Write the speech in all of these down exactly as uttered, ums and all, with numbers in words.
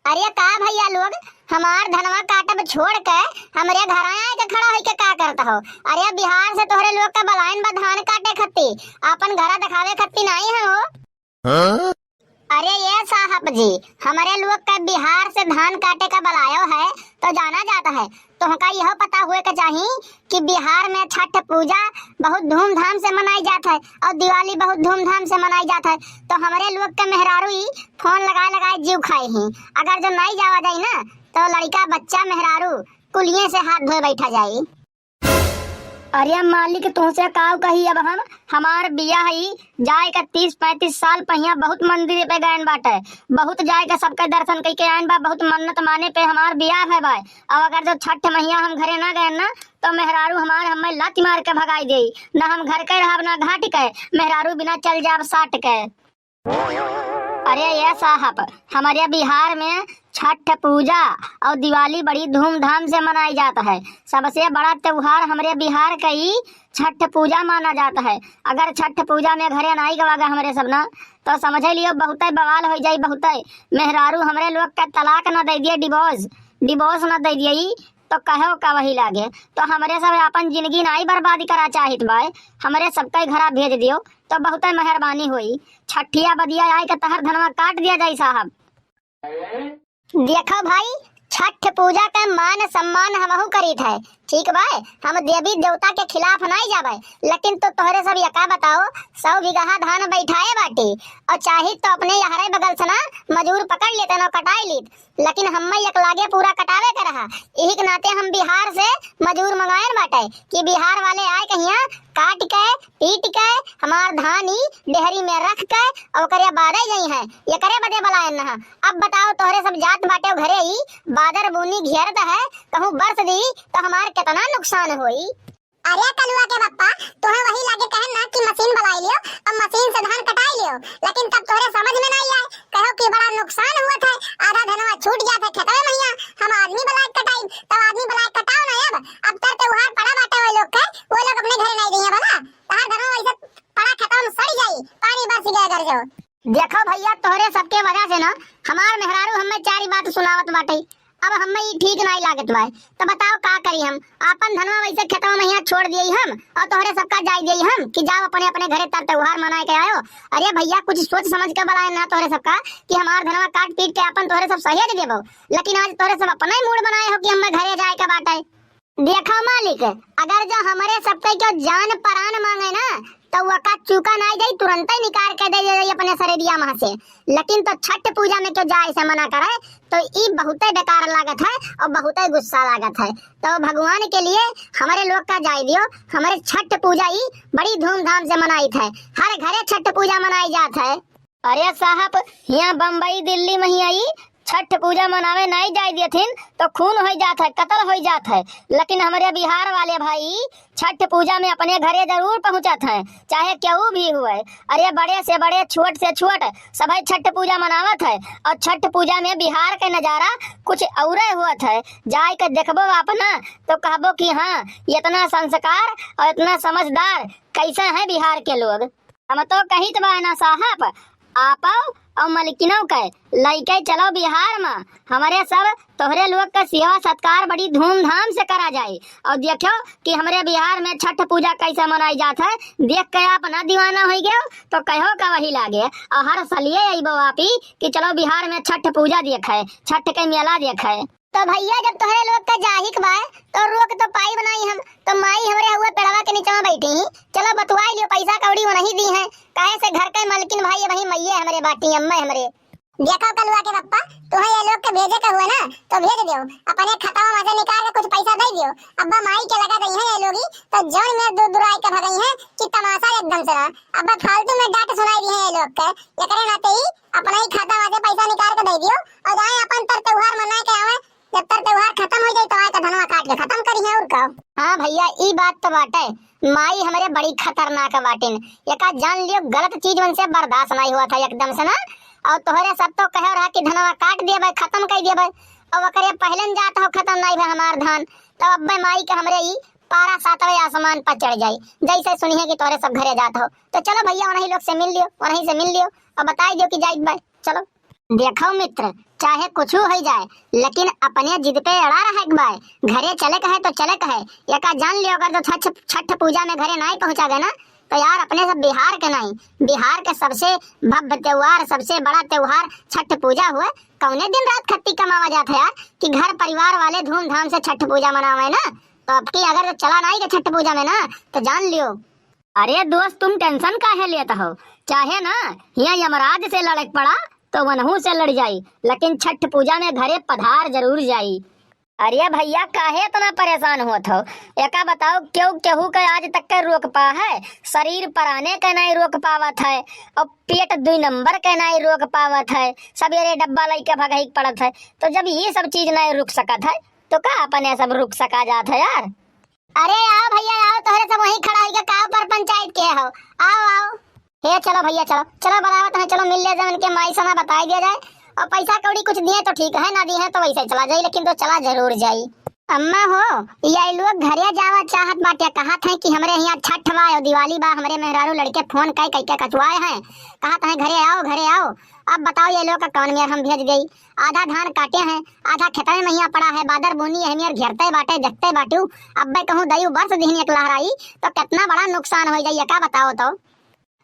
अरे का भइया लोग, हमार धनवा काटब छोड़ के हमरे घरा आए के खड़ा होइके का करत हो? अरे बिहार से तोहरे लोग के बलाइन बा धान काटे खत्ती, आपन घरा देखावे खत्ती नाई है हो। हाँ? अरे ये साहब जी, हमरे लोग के बिहार से धान काटे का बलायो है, तो जाना जात है, तोहका यह पता हुए के चाही कि बिहार में छठ पूजा बहुत धूमधाम से मनाई जात है और दिवाली बहुत धूमधाम से मनाई जात है। तो हमरे लोग के मेहरारू ई फोन लगाए लगाए जीव खाए ही। अगर जो नाई जावा जाई ना, तो लड़का, बच्चा, मेहरारू कुलिये से हाथ धोए बैठा जाई। अरे मालिक, तुहसे काव कही अब हम, हमार बियाह ई जाए के तीस पैंतीस साल पहिया बहुत मंदिर पे गयन बाटे, बहुत जाए के सबके दर्शन कइके आयन बा, बहुत मन्नत माने पे हमार बियाह है भाई। अब अगर जो छठ महीना हम घरे ना गयन ना, तो मेहरारू हमार हमें लात मार के भगाई देई, ना हम घर के रहब ना घाट के, मेहरारू बिना चल जाब साट के। अरे ये साहब, हमरे बिहार में छठ पूजा और दिवाली बड़ी धूमधाम से मनाई जात है। सबसे बड़ा त्योहार हमरे बिहार का ई छठ पूजा माना जात है। अगर छठ पूजा में घरे नाई गवा गा हमरे सब ना, तो समझे लियो बहुते बवाल हो जाई, बहुते। मेहरारू हमरे लोग का तलाक न दे दिए, डिवोर्स, डिवोर्स न दे दिए, तो कहो का वही लागे। तो हमरे सब आपन जिंदगी नाई बर्बाद करा चाहित बाय, हमरे सबके घरा भेज दियो तो बहुते मेहरबानी होई। छठिया बदिया आए के तहर धनवा काट दिया जाई साहब। देखो भाई, छठ पूजा का मान सम्मान हमहू करीत है, ठीक बाय, हम देवी देवता के खिलाफ नाई जाबे, लेकिन तो तोहरे सब यका बताओ, सौ बीघा धान बैठाए बाटी और चाहित तो अपने यहरे बगल से ना मजूर पकड़ लेते ना कटाई लीत, लेकिन हम्मे एक लागे पूरा कटावे के रहा। यही के नाते हम बिहार से मजूर मंगायन बाटे कि बिहार वाले आए कहिया काट के, पीट के, हमार धान ई डेहरी में रख के और ओकरे बादे जइहैं। एकरे बदे बलायन न हा। अब बताओ, तोहरे सब जात बाटे घरे ई, बादर बूनी घेरत है, कहूँ बरस दी तो हमार केतना नुकसान होई। अरे कलुआ के बप्पा, तोहे वही लागे कहन ना कि मशीन बलाई लियो, अब मशीन से धान कटाई लियो, लेकिन तब तोहरे समझ में नाई आए, कहो कि बड़ा नुकसान हुआ था, आधा धनवा छूट गया था खेतवे में हिया, हम आदमी बलाए कटाई, तब आदमी बलाए कटाओ ना। अब, अब तर त्योहार पड़ा बाटे वो लोग के, वो लोग अपने घरे नाई गई है भला, तहार धनवा वैसे पड़ा खेतवा में सड़ जाई, पानी बरस गया अगर जो। देखो भइया, तोहरे सबके वजह से ना हमार मेहरारू हमें चारी बात सुनावत बाटे। अब हमें ई ठीक नाई लागत बाय, तो बताओ का करी हम? आपन धनवा वैसे खेतवा में हिया छोड़ दिए हम और तोहरे सबका जाए दिए हम कि जाओ अपने अपने घरे तर त्योहार मनाए के आयो। अरे भइया, कुछ सोच समझ के बलाए ना तोहरे सबका कि हमार धनवा काट पीट के आपन तोहरे सब सहेज देबो, लेकिन आज तोहरे सब अपना ही मूड बनाए हो कि हमें घरे जाए के बाटे। देखो मालिक, अगर जो हमरे सबके क्यों जान परान मांगे ना, तो वका चूका नाई जाई, तुरंते निकाल के दे जाई अपने शरीरिया में से। लेकिन तो छठ पूजा में क्यों जाए से मना करे, तो ई बहुते बेकार लागत है और बहुते गुस्सा लागत है। तो भगवान के लिए हमरे लोग का जाए दियो, हमरे छठ पूजा ई बड़ी धूमधाम से मनाइत है, हर घरे छठ पूजा मनाई जात है। अरे साहब, हियाँ बम्बई, दिल्ली में ही आई छठ पूजा मनावे नाई जाए देथिन तो खून होई जात है, कत्ल होई जात है। लेकिन हमरे बिहार वाले भाई छठ पूजा में अपने घरे जरूर पहुँचत हैं, चाहे केहू भी हुए। अरे बड़े से बड़े, छोट से छोट, सभई छठ पूजा मनावत है। और छठ पूजा में बिहार के नजारा कुछ औरे हुअत है। जाए के देखबो आप ना तो कहबो कि हाँ, इतना संस्कार और इतना समझदार कैसे हैं बिहार के लोग। हम तो कहित बा ना साहब, आपो और मलकिनो के लइके चलो बिहार में, हमरे सब तोहरे लोग के सेवा सत्कार बड़ी धूमधाम से करा जाए। और देखो कि हमरे बिहार में छठ पूजा कैसे मनाई जात है, देख के आप ना दीवाना होई गयो तो कहो का वही लागे। और हर सलिए अइबो आप ही कि चलो बिहार में छठ पूजा देखे, छठ के मेला देखे। तो भइया, जब तोहरे लोग के जाहिक बा, तो रोक तो पाइब नाई हम। तो माई हमरे हुए पेड़वा के नीचवा बैठी ही, चलो बतुआई लियो, पैसा कौड़ी वो नहीं दी है, काहे से घर के मालकिन भाई वही मइये हमरे बाटी, अम्मा हमरे। देखो कलुआ के पप्पा, तुहे ये लोग के भेजे के हुए ना, तो भेज दियो, अपने खतवा में से निकाल के कुछ पैसा दे दियो। अब्बा माई के लगा दई है ये लोगी, तो जौन में दूर दूर आए के भगई है कि तमाशा एकदम से ना। अब्बा फालतू में डांट सुनाई दी है ये लोग के, एकरे नाते ही अपना ही खाता में से पैसा निकाल के दे दियो और जाए अपन तर त्योहार मनाए के आवे। जब तर त्योहार खत्म हो जाई, तो आए के धनवा काट के खत्म करी है, और का? हाँ भइया, ई बात तो बाटे। माई हमरे बड़ी खतरनाक बाटिन, एका जान लियो, गलत चीज उनसे बर्दाश्त नहीं हुआ था एकदम से ना। और तोहरे सब तो कहे रहा कि धनवा काट देबे, खत्म कर देबे, और ओकरे पहले न जात हो खत्म नहीं भे हमार धान, तो अब्बे माई के हमरे ई पारा सातवें आसमान पर चढ़ जाई, जैसे सुनिए कि तोहरे सब घरे जात हो। तो चलो भइया, उन्हीं लोग से मिल लियो, उन्हीं से मिल लियो और बताई दियो कि जाइत बा। चलो। देखो मित्र, चाहे कुछ होइ जाए, लेकिन अपने जिद पे अड़ा रहे के बाय। घरे चले के है तो चले के है। एका जान लियो, अगर जो छठ, छठ पूजा में घरे नाई पहुँचा गए ना, तो यार अपने सब बिहार के नाई, बिहार के सबसे भव्य त्योहार, सबसे बड़ा त्योहार छठ पूजा हुए। कौने दिन रात खत्ती कमावा जात है यार कि घर परिवार वाले धूमधाम से छठ पूजा मनावे ना? तो अब की अगर जो चला नाई के छठ पूजा में ना, तो जान लियो। अरे दोस्त, तुम tension काहे लेत हो? चाहे ना हियाँ यमराज से लड़े के पड़ा, तो वनहू से लड़ जाई, लेकिन छठ पूजा में घरे पधार जरूर जाई। अरे भइया, काहे इतना परेशान होत हो? एका बताओ, क्यों केहू के आज तक के रोक पा है? शरीर पराने के नाई रोक पावत है, और पेट दुई नंबर के नाई रोक पावत है, सबेरे डब्बा लइके भगही के पड़त है। तो जब ये सब चीज नाई रुक सकत है, तो का अपने सब रुक सका जात है यार? अरे आओ भइया, आओ, तोहरे सब वहीं खड़ा होइके का ऊपर पंचायत के हो? आओ, आओ। हे चलो भइया, चलो, चलो, बुलावत हैं, चलो मिल ले जाए उनके माई से ना, बताई दिया जाए। और पैसा कौड़ी कुछ दिए तो ठीक है, ना दिए तो वैसे चला जाई, लेकिन तो चला जरूर जाई। अम्मा हो, ये लोग घरे जावा चाहत बाटे, कहत हैं कि हमरे यहाँ छठ बा और दिवाली बा, हमरे मेहरारू लड़के फोन कई कई के कचवाए हैं, कहत हैं घरे आओ, घरे आओ। अब बताओ ये लोग का कौन मेर हम भेज देई? आधा धान काटे हैं, आधा खेतवे में हियाँ पड़ा है, बादर बूनी है मेर घेरते बाटे, देखते बाटू। अब्बे कहूँ दयू बरस दिहन एक लहराई, तो कितना बड़ा नुकसान हो जाई, ये का बताओ तो।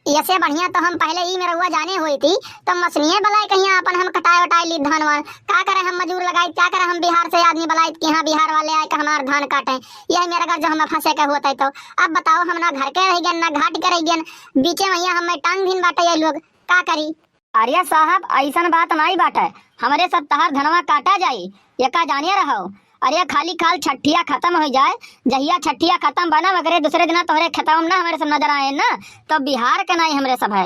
ऐसे बढ़िया तो हम पहले ई मेरउआ जाने होई थी, तो मसनिये बलाए कहीं आपन हम कटाए वटाए ली धान वान। का करे हम मजूर लगाई, क्या करे हम बिहार से आदमी बलाई कि हाँ बिहार वाले आए के हमार धान काटे। यही मेरे घर जो हम फंसे के होते तो। अब बताओ, हम ना घर के रह गए, ना घाट के रह गए, बीचे में हियाँ हमें टांग भिन बाटे ये लोग, का करी? अरे साहब, अइसन बात नाई बाटे, हमरे सब तहार धनवा काटा जाई, एका जाने रहो। अरे खाली खाल छठिया खत्म हो जाए, जहिया छठिया खत्म बा ना, मगरे दूसरे दिना तोहरे खेतवा में ना हमरे सब नजर आए ना, तो बिहार के नाई हमरे सब है।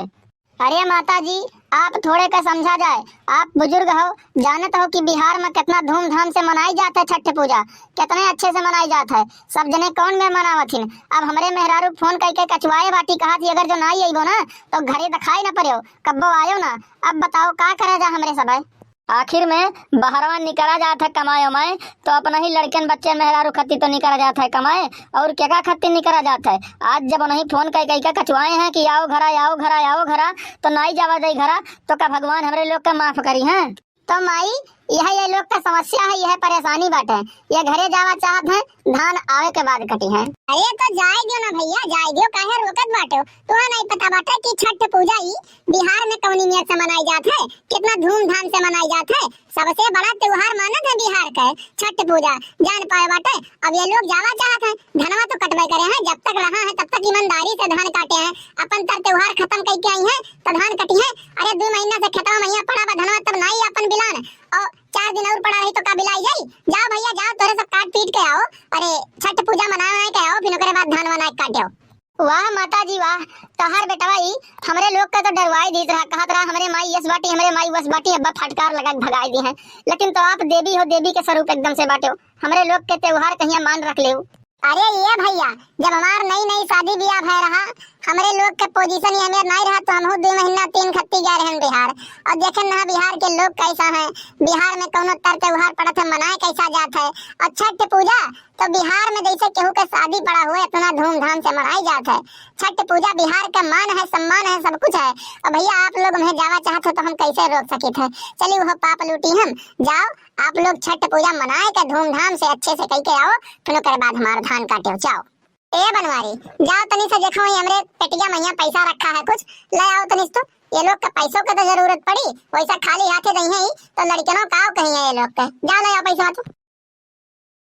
अरे माता जी, आप थोड़े के समझा जाए, आप बुजुर्ग हो, जानत हो कि बिहार में कितना धूमधाम से मनाई जात है छठ पूजा, कितने अच्छे से मनाई जात है, सब जने कौन में मनावत हिन। अब हमरे मेहरारू फोन कई के कचवाए बाटी, कहत ही अगर जो नाई अइबो ना, तो घरे दिखाई ना पड़ो, कब्बो आयो ना। अब बताओ का करे जा हमरे सब है? आखिर में बहरवा निकरा जात है कमाए उमाए, तो अपना ही लड़कन बच्चे मेहरारू खत्ती तो निकरा जात है कमाए, और केका खत्ती निकरा जात है? आज जब उन्हीं फोन कई कई के कचवाए हैं कि आओ घरा, आओ घरा, आओ घरा, तो नाई जावा जाई घरा, तो का भगवान हमरे लोग का माफ करी हैं? तो माई, यह ये लोग का समस्या है, यह परेशानी बाटे। ये घरे जावा चाहत हैं, धान आवे के बाद कटी हैं। अरे तो जाए दियो ना भइया, जाए दियो, काहे रोकत बाटे? तुहा नहीं पता बाटे कि छठ पूजा ई बिहार में कौनी मेर से मनाई जात है, कितना धूमधाम से मनाई जात है। सबसे बड़ा त्योहार मानत है बिहार के छठ पूजा, जान पाए बाटे। अब ये लोग जावा चाहत हैं, धनवा तो कटबे करे हैं, जब तक रहा है तब तक ईमानदारी से धान काटे हैं, अपन तर त्योहार खत्म कई के आई हैं तो धान कटी हैं। अरे दो महीना से खेतवा में हियाँ पड़ा बा धनवा, तब नाई अपन बिलान, और चार दिन और पड़ा रही तो का बिलाई जाई? जाओ भइया जाओ, तोरे सब काट पीट के आओ, अरे छठ पूजा मना मना के आओ, फिर ओकरे बाद धान वना के काटे आओ। वाह माता जी वाह, तहार बेटवा ई हमरे लोग के तो डरवाई दीत रहा, कहत रहा हमरे माई यस बाटी, हमरे माई वस बाटी, अब्बा फटकार लगा के भगाई दी हैं। लेकिन तो आप देवी हो, देवी के स्वरूप एकदम से बाटे हो। हमरे लोग के त्योहार कहिया मान रख लेउ। अरे ये भइया, जब हमार नई नई शादी बियाह भय रहा, हमरे लोग के position ये हमें नहीं रहा, तो हमहू दो महीना तीन खत्ती गए रहन बिहार। और देखे ना बिहार के लोग कैसा है, बिहार में कौनो तर त्योहार पड़त है, मनाए कैसा जात है। और छठ पूजा तो बिहार में जैसे केहू के शादी पड़ा हुए, इतना धूमधाम से मनाई जात है। छठ पूजा बिहार का मान है, सम्मान है, सब कुछ है। और भइया, आप लोग हमें जावा चाहत हो तो हम कैसे रोक सकित है? चलिए, वो पाप लूटी हम। जाओ, आप लोग छठ पूजा मनाए के धूमधाम से, अच्छे से कई के आओ, फिर ओकरे बाद हमार धान काटे हो। जाओ। ए बनवारी, जाओ तनी से देखो, ये हमरे पेटिया में यहाँ पैसा रखा है कुछ, ले आओ तनी से तो। ये लोग के पैसों के तो जरूरत पड़ी, वैसा खाली हाथे नहीं है, तो लड़कनों का कहीं है ये लोग के। जाओ, ले आओ पैसा तो।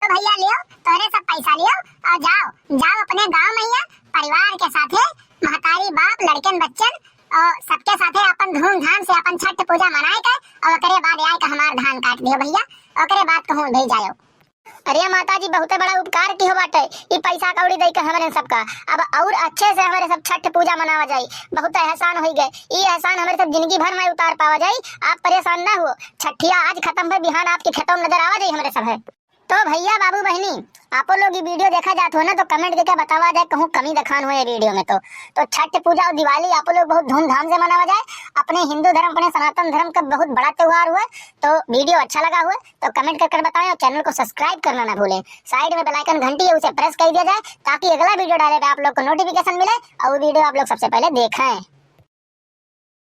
तो भइया लियो, तोहरे सब पैसा लियो और जाओ, जाओ अपने गांव में या परिवार के साथे, महतारी बाप, लड़कन बच्चन और सबके साथे अपन धूमधाम से अपन छठ पूजा मनाए के और ओकरे बाद आए के हमार धान काट दियो भइया, ओकरे बाद कहूँ भी जाओ। अरे माता जी, बहुते बड़ा उपकार किहो बाटे, ई पैसा कौड़ी दे के हमरे सबका। अब और अच्छे से हमरे सब छठ पूजा मनावा जाई, बहुत एहसान होई गए। ई एहसान हमरे सब जिंदगी भर में उतार पावा जाई। आप परेशान ना हो, छठिया आज खत्म भई, बिहान आपके खेतों में नजर आवा जाई हमरे सब है। तो भइया, बाबू, बहिनी, आपो लोग ई video देखा जात हो ना, तो comment करके बतावा जाए, कहूँ कमी देखान हो ये video में तो। तो छठ पूजा और दिवाली आपो लोग बहुत धूमधाम से मनावा जाए। अपने हिंदू धर्म, अपने सनातन धर्म का बहुत बड़ा त्योहार हुआ। तो video अच्छा लगा हुआ तो comment करके बताएं और channel को subscribe करना ना भूलें। Side में bell icon घंटी है, उसे press कर दिया जाए, ताकि अगला video डाले पे आप लोग को notification मिले और वो video आप लोग सबसे पहले देखें।